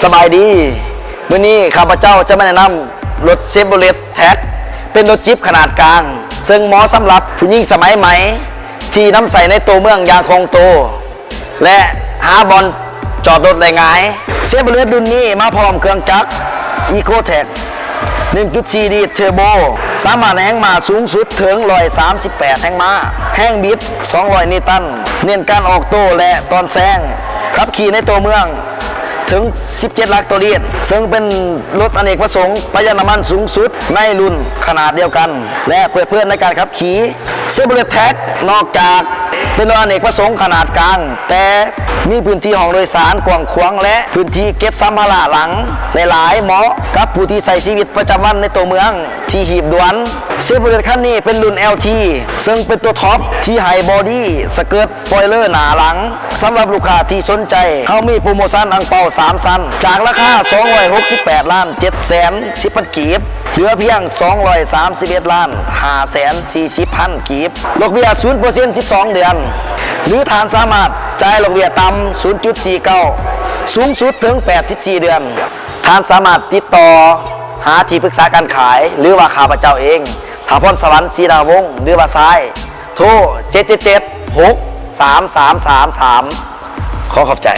ສະບາຍດີ ມື້ນີ້ຂ້າພະເຈົ້າຈະມາແນະນຳລົດ Chevrolet Trax ເປັນລົດຈິບຂະໜາດກາງ ເຊິ່ງເໝາະສຳລັບຜູ້ຍິງສະໄໝໃໝ່ ທີ່ນຳໃຊ້ໃນໂຕເມືອງຢ່າງຄ່ອງໂຕ ແລະ ຫາບ່ອນຈອດລົດໄດ້ງ່າຍ. Chevrolet ລຸ້ນນີ້ມາພ້ອມເຄື່ອງຈັກ Ecotec ໜຶ່ງຈຸດສີ່ລີດ Turbo ສາມາດໃຫ້ແຮງມ້າສູງສຸດເຖິງ ໜຶ່ງຮ້ອຍສາມສິບແປດແຮງມ້າ, ແຮງບິດ ສອງຮ້ອຍນິວຕັນ, ເນັ້ນການອອກໂຕ ແລະ ຕອນແຊງ, ຂັບຂີ່ໃນໂຕເມືອງເຖິງ ສິບເຈັດຫຼັກຕໍ່ລີດ ເຊິ່ງເປັນລົດອະເນກປະສົງ ປະຢັດນ້ຳມັນສູງສຸດໃນລຸ້ນຂະໜາດດຽວກັນ ແລະ ເພີດເພີນໃນການຂັບຂີ່. Chevrolet Trax ນອກຈາກເປັນລົດອະເນກປະສົງຂະໜາດກາງ, ແຕ່ມີພື້ນທີ່ຫ້ອງໂດຍສານກວ້າງຂວາງ ແລະ ພື້ນທີ່ເກັບສຳພາລະຫຼັງຫຼາຍໆ ເໝາະກັບຜູ້ທີ່ໃຊ້ຊີວິດປະຈຳວັນໃນໂຕເມືອງທີ່ຮີບດ່ວນ. Chevrolet ຄັນນີ້ເປັນລຸ້ນ ແອລທີ ເຊິ່ງເປັນຕົວທັອບທີ່ໃຫ້ບໍດີ້ສະເກີດ ສະປອຍເລີໜ້າຫຼັງ. ສຳລັບລູກຄ້າທີ່ສົນໃຈ, ເຮົາມີໂປຣໂມຊັນອັ່ງເປົາສາມຊັ້ນ ຈາກລາຄາສອງຮ້ອຍຫົກສິບແປດລ້ານເຈັດແສນສິບພັນກີບ ເຫຼືອພຽງສອງຮ້ອຍສາມສິບເອັດລ້ານຫ້າແສນສີ່ສິບພັນກີບ, ດອກເບ້ຍສູນເປີເຊັນສິບສອງເດືອນ ຫຼືທ່ານສາມາດຈ່າຍດອກເບ້ຍຕ່ຳ ສູນຈຸດສີ່ເກົ້າ ສູງສຸດເຖິງແປດສິບສີ່ເດືອນ. ທ່ານສາມາດຕິດຕໍ່ຫາທີ່ປຶກສາການຂາຍ ຫຼືວ່າຂ້າພະເຈົ້າເອງ ຖາພອນສະຫວັນ ສີດາວົງ ຫຼືວ່າຊາຍ ໂທ ເຈັດເຈັດເຈັດ ຫົກສາມສາມສາມສາມ. ຂໍຂອບໃຈ.